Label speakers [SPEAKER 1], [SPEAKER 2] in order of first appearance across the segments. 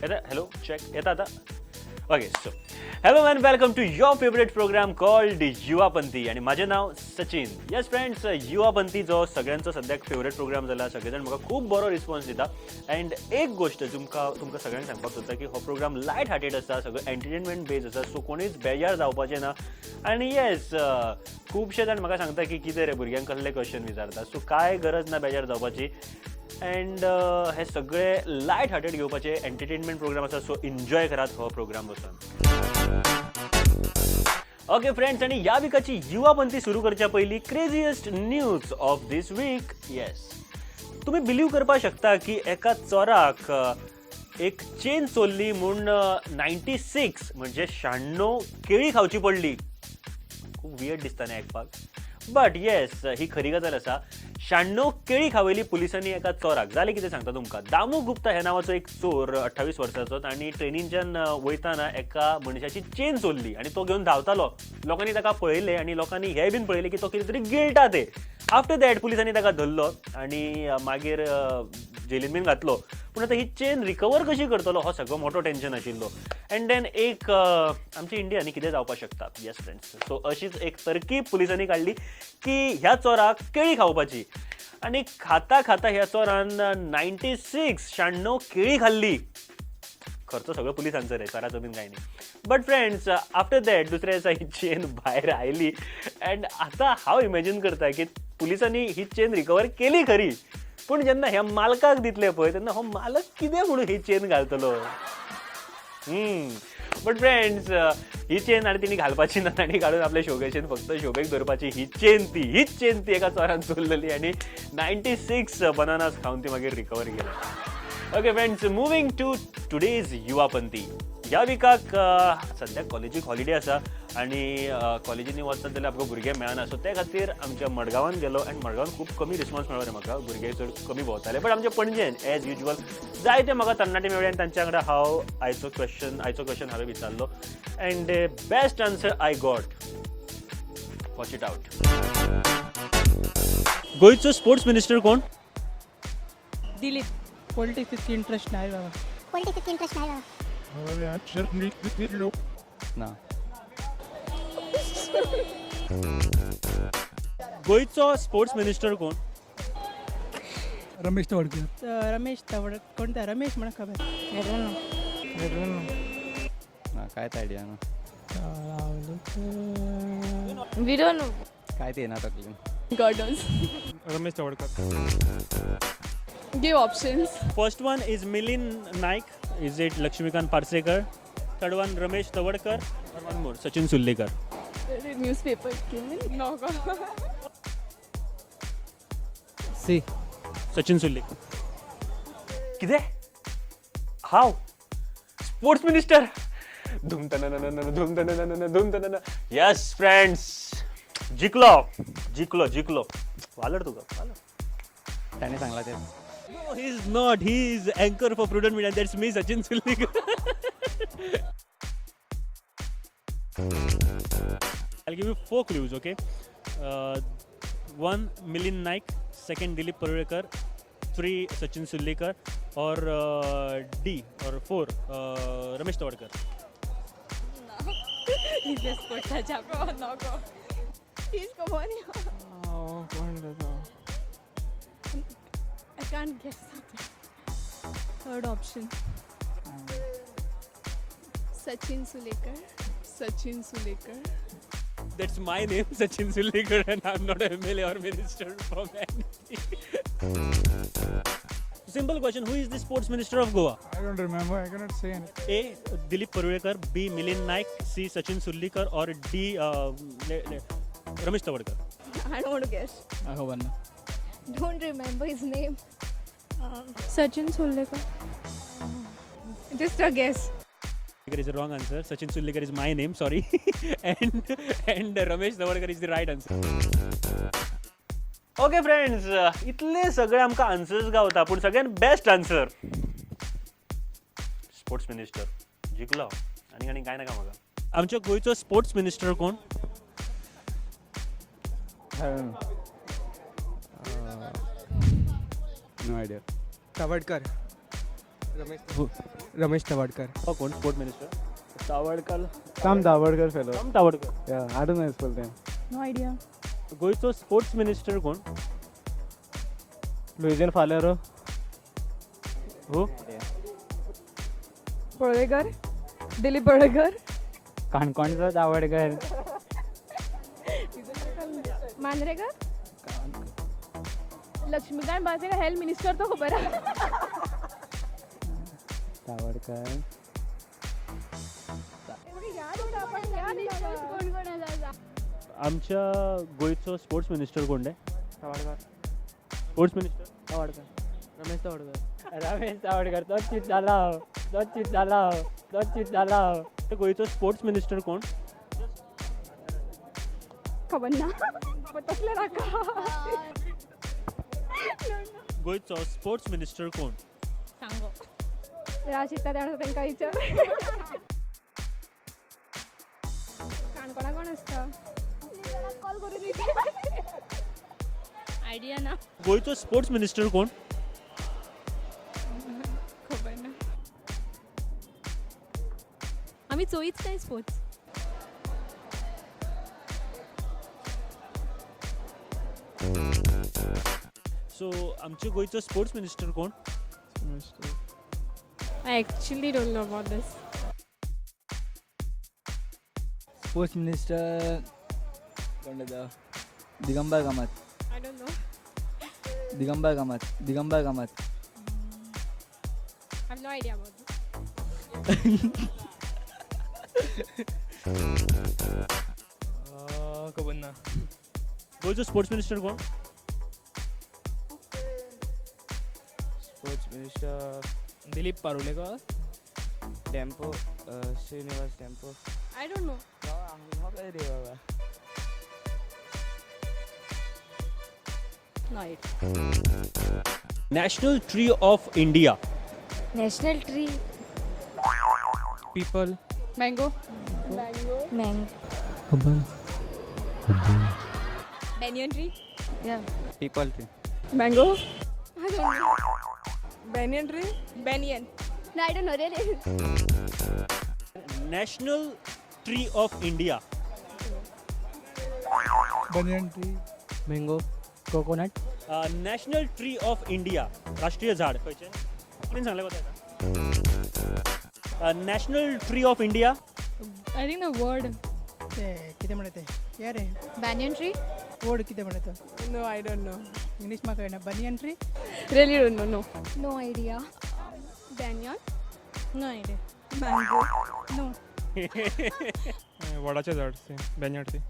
[SPEAKER 1] येता, hello, check येता आता. Okay, so hello and welcome to your favourite program called Yuva Panthi आणि माझे नाव सचिन. येस फ्रेंड्स, युवा पंथी जो सगळ्यांचो सद्याक फेवरेट प्रोग्राम जाला, सगळे जाण म्हाका खूब बरो रिस्पॉन्स दिता. अँड एक गोश्ट तुमकां तुमकां सगळ्यांक सांगपाक सोदता की हो प्रोग्राम लायट हार्टेड आसा, सगळो एंटरटेनमेंट बेज आसा, सो कोणीच बेजार जावपाचें ना. आनी येस, खुबशे जाण म्हाका सांगता की कितें रे, भुरग्यांक कसले क्वेश्चन विचारता. सो कांय गरज ना बेजार जावपाची अँड हे सगळे लायट हार्टेड घेवपाचे. एंटरटेनमेंट प्रोग्राम आसा, सो एन्जॉय करात हो प्रोग्राम बसून. ओके फ्रेंड्स, आणि ह्या विकाची युवा पंथी सुरू करच्या पयलीं craziest news of this week. Yes, तुम्ही बिलीव करपाक शकता की एका चोराक एक चेन चोरली म्हूण 96 म्हणजे 96 केळी खावची पडली. खूब वियर्ड दिसता न्ही आयकपाक? बट येस, ही खरी गजाल आसा. 96 केळी खावयली पुलिसांनी एका चोराक. जालें कितें सांगता तुमकां. दामू गुप्ता ह्या नांवाचो एक चोर, 28 वर्साचो, आनी ट्रेनींच्यान वयताना एका मनशाची चेन चोरली आनी तो घेवन धांवतालो. लोकांनी ताका पळयलें आनी लोकांनी हें बीन पळयलें की तो कितें तरी गिळटा ते. आफ्टर that पुलिसांनी ताका धरलो आनी मागीर जेलीन बीन घातलो. पूण आतां ही चेन रिकवर कशी करतलो हो सगळो मोठो टेन्शन आशिल्लो. अँड then एक आमच्या इंडियानी कितें जावपाक शकता. येस फ्रेंड्स, सो अशीच एक तरकीब पुलिसांनी काडली की ह्या चोराक केळी खावपाची आनी खाता खाता ह्या चोरान 96 96 केळी खाल्ली. खर्च सगळो पुलिसांचो रे, चोराचो बीन कांय न्ही. बट फ्रेंड्स, आफ्टर that दुसऱ्या दिसा ही चेन भायर आयली. अँड आतां हांव इमॅजीन करता की पुलिसांनी ही चेन रिकवर केली खरी, पूण जेन्ना ह्या मालकाक दितले पळय तेन्ना हो मालक कितें म्हणून ही चेन घालतलो? बट फ्रेंड्स, ही चेन आनी तिणी घालपाची ना आनी काडून आपल्या शोकेशीन फक्त शोभेक दवरपाची ही चेन. ती हीच चेन ती एका चोरान चोरलेली आनी 96 बनानास खावन ती मागीर रिकवर केले. Okay friends, moving to today's Yuva Panthi. ह्या विकाक सद्याक कॉलेजीक हॉलिडे आसा आनी कॉलेजींनी वचत जाल्यार आमकां भुरगे मेळना. सो ते खातीर आमच्या मडगांवान गेलो आनी मडगांवान खूब कमी रिस्पॉन्स मेळ्ळो रे म्हाका. भुरगे चड कमी भोंवताले. बट आमच्या पणजेन एज युजल जायते म्हाका तरणाटे मेळ्ळे आनी तांच्या वांगडा हांव आयचो क्वेश्चन हांवें विचारलो and best answer I got, watch it out. गोंयचो स्पोर्ट्स मिनिस्टर कोण?
[SPEAKER 2] दिलीप.
[SPEAKER 3] पॉलिटिक्स इतकी इंटरेस्ट नाही बाबा.
[SPEAKER 4] पॉलिटिक्स इंटरेस्ट नाही बाबा.
[SPEAKER 5] ना.
[SPEAKER 1] गोंयचो स्पोर्ट्स मिनिस्टर कोण?
[SPEAKER 6] रमेश तवडकर.
[SPEAKER 3] रमेश तवड. कोणता रमेश म्हणा खबर.
[SPEAKER 5] ना, कांयच आयडिया ना.
[SPEAKER 2] We don't know.
[SPEAKER 5] कांयच येना तकलीन.
[SPEAKER 2] God knows.
[SPEAKER 6] Ramesh Tawadkar.
[SPEAKER 2] Give options.
[SPEAKER 1] First one is Milind Naik. Is it Laxmikant Parsekar? Third one, Ramesh Tawadkar. Or one more, Sachin Sulekar.
[SPEAKER 2] Newspaper. No.
[SPEAKER 5] C.
[SPEAKER 1] Sachin Sulekar. कितें? हांव sports minister? धूम तन धूम तन धूम तन. येस friends, जिखलो, जिखलो, जिखलो. वालर तुका वालर.
[SPEAKER 5] त्याने सांगला तेच.
[SPEAKER 1] No, he is not. He is anchor for Prudent Media. That's me, Sachin Sulekar. I'll give you four clues, okay? One, Milind Naik. Second, Dilip Parulekar. Three, Sachin Sulekar. Or D, or four, Ramesh Tawadkar.
[SPEAKER 2] नको. Please come on.
[SPEAKER 6] कोण रे तो?
[SPEAKER 2] I can't guess. Third option. Sachin Sulekar. Sachin Sulekar.
[SPEAKER 1] That's my name, Sachin Sulekar, and I'm not an MLA or minister from anything. Simple question: Who is the sports minister of Goa?
[SPEAKER 6] I don't remember. I cannot say any.
[SPEAKER 1] A. Dilip Parulekar, B. Milind Naik, C. Sachin Sulekar, or D. Ramesh Tawadkar.
[SPEAKER 2] I don't want to guess.
[SPEAKER 5] खबर ना.
[SPEAKER 4] Don't remember his name.
[SPEAKER 2] Sachin Sulekar. Just a guess.
[SPEAKER 1] Is the wrong answer. Sachin Sulekar is my name, sorry. And Ramesh Tawadkar is the right answer. Okay friends, इतले सगळे आमकां answers गावता, पूण सगळ्यात best answer sports minister. जिखलो आनी आनी कांय नाका म्हाका. आमच्या गोंयचो स्पोर्ट्स मिनिस्टर कोण?
[SPEAKER 5] No idea.
[SPEAKER 7] Tawadkar.
[SPEAKER 6] रमेश तवाडकर.
[SPEAKER 1] कोण sport minister? Tawadkar.
[SPEAKER 6] Some Tawadkar fellow.
[SPEAKER 1] Some Tawadkar.
[SPEAKER 6] Yeah, I don't know his full name.
[SPEAKER 2] No idea.
[SPEAKER 1] गोंयचो स्पोर्ट्स मिनिस्टर कोण?
[SPEAKER 6] लुइझिन फालेरो.
[SPEAKER 1] हो.
[SPEAKER 2] पळवेकर, दिलीप पळवेकर.
[SPEAKER 5] काणकोणचो तावडकर.
[SPEAKER 2] मांद्रेकर, लक्ष्मीकांत बासेकर हेल्थ मिनिस्टर तो खबर आहा.
[SPEAKER 5] तावडकर.
[SPEAKER 2] कोण कोण आसा?
[SPEAKER 1] आमच्या गोंयचो स्पोर्ट्स मिनिस्टर कोण रे?
[SPEAKER 6] तवाडकर.
[SPEAKER 1] Sports minister.
[SPEAKER 6] Tawadkar, Ramesh Tawadkar.
[SPEAKER 5] Ramesh Tawadkar तोच चीत जाला, तोच चीत जाला, तोच चीत जाला.
[SPEAKER 1] गोंयचो स्पोर्ट्स मिनिस्टर कोण?
[SPEAKER 2] खबर ना, तसलें नाका.
[SPEAKER 1] गोंयचो स्पोर्ट्स मिनिस्टर कोण?
[SPEAKER 2] सांगो राज चित्ता तेणा, तांकां विचार. काणकोणा कोण आसता? कॉल करून आयडिया ना.
[SPEAKER 1] गोंयचो स्पोर्ट्स मिनिस्टर कोण?
[SPEAKER 2] खबर ना. आमी चोयीच काय स्पोर्ट्स.
[SPEAKER 1] सो आमचे गोंयचो स्पोर्ट्स मिनिस्टर कोण?
[SPEAKER 2] I actually don't know about this.
[SPEAKER 5] Sports minister कोण तो? Digambar Kamat.
[SPEAKER 2] I don't know.
[SPEAKER 5] Digambar Kamat, Digambar Kamat.
[SPEAKER 2] I have no idea about this.
[SPEAKER 6] खबर ना.
[SPEAKER 1] गोंयचो स्पोर्ट्स मिनिस्टर कोण?
[SPEAKER 6] Sports minister Dilip Parulekar. Dempo, Srinivas Dempo.
[SPEAKER 2] I don't know.
[SPEAKER 6] रे बाबा.
[SPEAKER 2] No idea.
[SPEAKER 1] National tree of India.
[SPEAKER 4] National tree.
[SPEAKER 6] Peepal.
[SPEAKER 2] Mango.
[SPEAKER 4] Mango.
[SPEAKER 6] खबर.
[SPEAKER 2] Banyan tree.
[SPEAKER 4] Yeah.
[SPEAKER 5] Peepal tree.
[SPEAKER 2] Mango. I don't know. Banyan tree. Banyan.
[SPEAKER 4] No, I don't know really.
[SPEAKER 1] National tree of India.
[SPEAKER 6] Banyan tree.
[SPEAKER 5] Mango. Coconut.
[SPEAKER 1] National tree of India, राष्ट्रीय झाड खंयचें? कोणें सांगलें वता? National tree of India.
[SPEAKER 2] I think the word.
[SPEAKER 3] ते कितें म्हणटा ते या रे.
[SPEAKER 4] Banyan tree.
[SPEAKER 3] वड कितें म्हणटा तो?
[SPEAKER 2] No, I don't know.
[SPEAKER 3] English म्हाका कळना. Banyan tree.
[SPEAKER 2] Really don't know. No.
[SPEAKER 4] No idea.
[SPEAKER 2] Banyan. No idea. Mango. No.
[SPEAKER 6] वडाचें झाड, same banyan tree.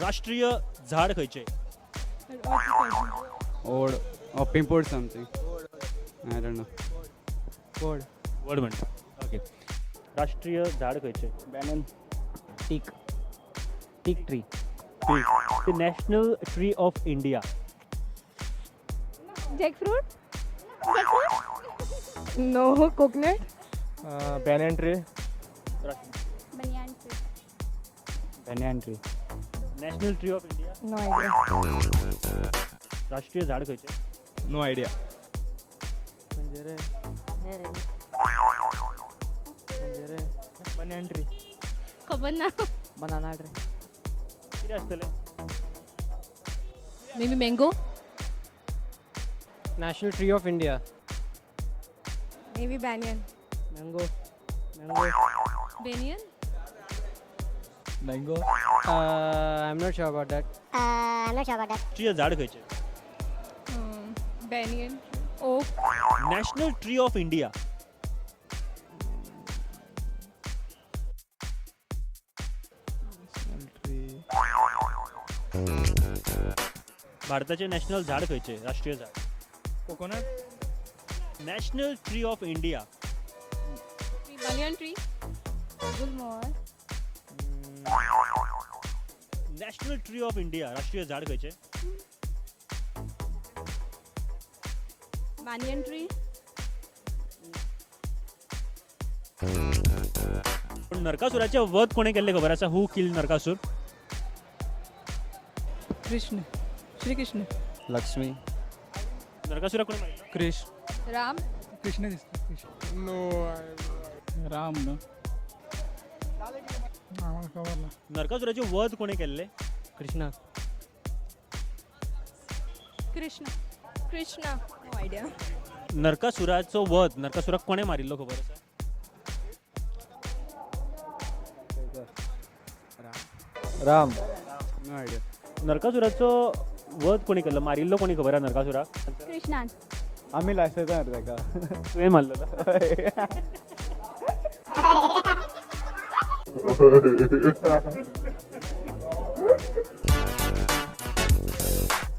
[SPEAKER 1] राष्ट्रीय झाड खंयचें?
[SPEAKER 5] ओड or pimport something. I don't know.
[SPEAKER 6] वड.
[SPEAKER 1] वड म्हणटा. ओके, राष्ट्रीय झाड खंयचें?
[SPEAKER 5] Banyan. Teak. Teak tree.
[SPEAKER 1] The national tree of India.
[SPEAKER 2] Jackfruit. Jackfruit. No, coconut.
[SPEAKER 6] Banyan tree.
[SPEAKER 4] Banyan tree.
[SPEAKER 5] Banyan tree.
[SPEAKER 1] National tree of India.
[SPEAKER 2] No idea.
[SPEAKER 1] राष्ट्रीय झाड खंयचें?
[SPEAKER 6] No idea. म्हणजे रे, म्हणजे रे बन्यन ट्री.
[SPEAKER 2] खबर ना.
[SPEAKER 5] Banana tree.
[SPEAKER 1] कितें आसतलें?
[SPEAKER 2] Maybe mango.
[SPEAKER 6] National tree of India.
[SPEAKER 2] Maybe banyan.
[SPEAKER 6] Mango. Mango.
[SPEAKER 2] Banyan.
[SPEAKER 5] Mango.
[SPEAKER 6] I am not sure about that.
[SPEAKER 4] I'm not sure about that.
[SPEAKER 1] राष्ट्रीय झाड खंयचें?
[SPEAKER 2] Banyan. Oak.
[SPEAKER 1] National tree of India.
[SPEAKER 6] National tree.
[SPEAKER 1] भारताचें national झाड खंयचें, राष्ट्रीय झाड?
[SPEAKER 6] Coconut.
[SPEAKER 1] National tree of India.
[SPEAKER 2] Banyan tree.
[SPEAKER 4] Gulmohar.
[SPEAKER 1] National tree of India, राष्ट्रीय झाड खंयचें?
[SPEAKER 2] Banyan tree.
[SPEAKER 1] पूण नरकासुराचें वध कोणें केल्लें खबर आसा? Who kill Narakasura?
[SPEAKER 3] Krishna, Shri Krishna.
[SPEAKER 5] Lakshmi.
[SPEAKER 1] नरकासुराक कोणें मारिल्लो?
[SPEAKER 6] क्रिश.
[SPEAKER 2] राम.
[SPEAKER 3] कृष्ण दिसता, कृष्ण.
[SPEAKER 7] राम न्हू.
[SPEAKER 3] आम्हाला खबर ना.
[SPEAKER 1] नरकासुराचे वध कोणी केल्ले?
[SPEAKER 6] Krishna.
[SPEAKER 2] Krishna. Krishna. No idea.
[SPEAKER 1] नरकासुराचो वध, नरकासुराक कोणें मारिल्लो खबर आसा?
[SPEAKER 6] राम. No idea.
[SPEAKER 1] नरकासुराचो वध कोणी केल्लो, मारिल्लो कोणी खबर आसा नरकासुराक?
[SPEAKER 4] कृष्णान.
[SPEAKER 6] आमी लायसयता रे ताका.
[SPEAKER 1] तुवें मारलो?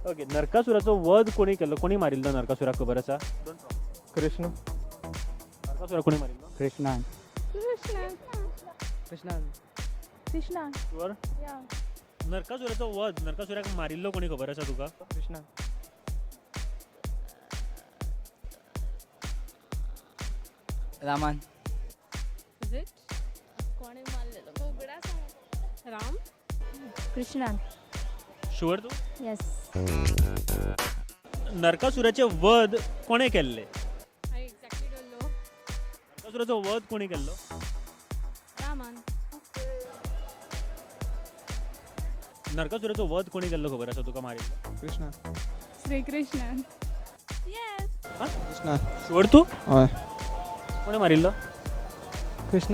[SPEAKER 1] ओके, नरकासुराचो वध कोणी केल्लो, कोणी मारिल्लो नरकासुराक खबर आसा?
[SPEAKER 6] कृष्ण.
[SPEAKER 1] नरकासुराक कोणी मारिल्लो?
[SPEAKER 6] कृष्णान.
[SPEAKER 2] कृष्णा.
[SPEAKER 6] कृष्णान.
[SPEAKER 2] कृष्णा.
[SPEAKER 1] शुअर?
[SPEAKER 2] या.
[SPEAKER 1] नरकासुराचो वध, नरकासुराक मारिल्लो कोणी खबर आसा तुका?
[SPEAKER 6] कृष्णा.
[SPEAKER 7] रामान.
[SPEAKER 2] Is it? कोणे मारलेलो उगडा. राम.
[SPEAKER 4] कृष्णान.
[SPEAKER 1] शुअर तूं?
[SPEAKER 4] येस.
[SPEAKER 1] नरकासुराचे वध कोणें केल्ले?
[SPEAKER 2] I exactly don't know.
[SPEAKER 1] नरकासुराचो वध कोणी केल्लो?
[SPEAKER 2] रामान.
[SPEAKER 1] नरकासुराचो वध कोणी केल्लो खबर आसा तुका, मारिल्लो?
[SPEAKER 6] कृष्णा.
[SPEAKER 2] श्री कृष्ण. येस.
[SPEAKER 6] कृष्णा.
[SPEAKER 1] शुअर तूं?
[SPEAKER 6] हय.
[SPEAKER 1] कोणें मारिल्लो?
[SPEAKER 6] कृष्ण.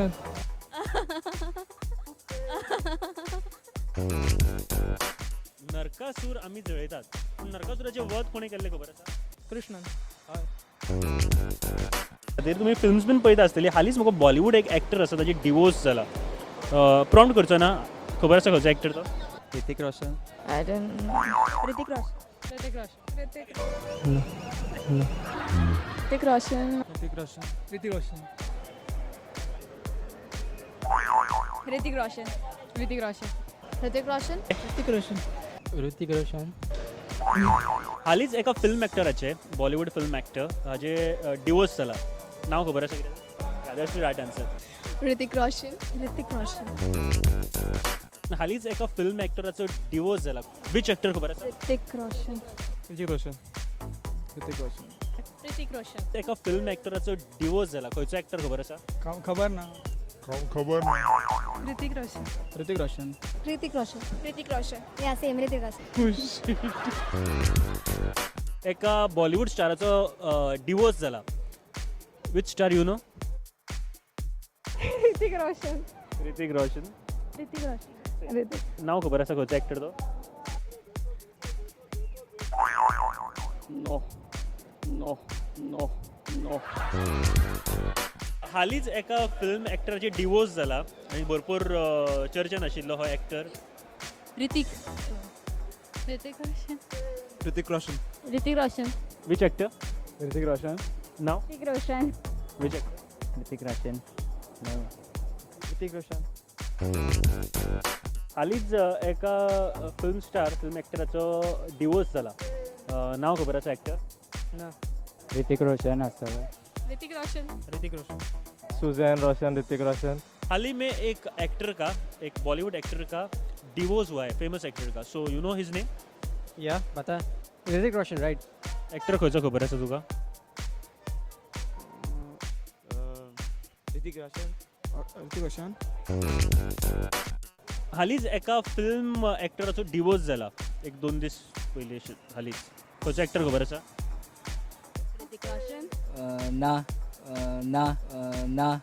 [SPEAKER 1] नरकासूर आमी जळयतात, पूण नरकासुराचे वध कोणी केल्लें खबर आसा?
[SPEAKER 6] कृष्ण.
[SPEAKER 1] खातीर तुमी फिल्म्स बीन पळयता आसतली. हालींच म्हाका बॉलिवूड एक एक्टर आसा, ताजी डिवोर्स जाला. प्रॉम्प्ट करचो ना, खबर आसा खंयचो actor तो?
[SPEAKER 7] Hrithik Roshan.
[SPEAKER 2] I don't know.
[SPEAKER 4] Hrithik Roshan.
[SPEAKER 2] Hrithik Roshan. Hrithik. Hrithik Roshan.
[SPEAKER 6] Hrithik Roshan.
[SPEAKER 3] Hrithik Roshan.
[SPEAKER 2] Hrithik Roshan. Hrithik Roshan. Hrithik Roshan.
[SPEAKER 3] Hrithik Roshan.
[SPEAKER 6] Hrithik Roshan.
[SPEAKER 1] हालींच एका फिल्म एक्टराचे, बॉलिवूड फिल्म एक्टर हाजे divorce जाला. नांव खबर आसा कितें? That's the right answer.
[SPEAKER 2] Hrithik Roshan. Hrithik Roshan.
[SPEAKER 1] हालींच एका फिल्म एक्टराचो डिवोर्स जाला, which actor खबर आसा?
[SPEAKER 2] ऋतिक रोशन.
[SPEAKER 6] ऋतिक रोशन. ऋतिक रोशन.
[SPEAKER 2] ऋतिक रोशन.
[SPEAKER 1] एका फिल्म एक्टराचो डिवोर्स जाला, खंयचो एक्टर खबर आसा?
[SPEAKER 3] खबर ना.
[SPEAKER 2] ऋतिक रोशन.
[SPEAKER 7] ऋतिक रोशन.
[SPEAKER 4] ऋतिक रोशन.
[SPEAKER 2] ऋतिक रोशन.
[SPEAKER 4] या, सेम, ऋतिक रोशन.
[SPEAKER 1] एका बॉलिवूड स्टाराचो डिवोर्स जाला, which star you know?
[SPEAKER 2] Hrithik Roshan.
[SPEAKER 1] Hrithik Roshan.
[SPEAKER 2] Hrithik Roshan. Hrithik.
[SPEAKER 1] नांव खबर आसा खंयचो एक्टर तो?
[SPEAKER 5] No no no no.
[SPEAKER 1] हालींच एका फिल्म एक्टराचे डिवोर्स जाला आनी भरपूर चर्चेन आशिल्लो हो actor.
[SPEAKER 2] Hrithik. Hrithik Roshan.
[SPEAKER 6] Hrithik Roshan.
[SPEAKER 2] Hrithik Roshan.
[SPEAKER 1] Which actor?
[SPEAKER 6] Hrithik Roshan.
[SPEAKER 1] नांव?
[SPEAKER 4] Hrithik Roshan.
[SPEAKER 1] Which actor?
[SPEAKER 7] Hrithik Roshan.
[SPEAKER 6] Hrithik Roshan.
[SPEAKER 1] हालींच एका फिल्म स्टार, फिल्म एक्टराचो डिवोर्स जाला. नांव खबर आसा एक्टर?
[SPEAKER 6] ना.
[SPEAKER 7] ऋतिक रोशन आसतलो.
[SPEAKER 2] Hrithik Roshan.
[SPEAKER 6] Hrithik Roshan. Susan Roshan. Hrithik Roshan.
[SPEAKER 1] हाल ही में एक एक्टर का, एक बॉलीवुड एक्टर का डिवोर्स हुआ है, फेमस एक्टर का, so you know his name?
[SPEAKER 6] या बता.
[SPEAKER 5] ऋतिक रोशन राइट?
[SPEAKER 1] एक्टर खंयचो खबर आसा तुका?
[SPEAKER 6] ऋतिक रोशन. ऋतिक रोशन.
[SPEAKER 1] हालींच एका फिल्म एक्टराचो डिवोर्स जाला, एक दोन दीस पयलीं अशें. हालींच खंयचो एक्टर खबर आसा?
[SPEAKER 2] ऋतिक रोशन.
[SPEAKER 7] ना ना ना.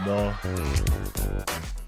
[SPEAKER 8] No.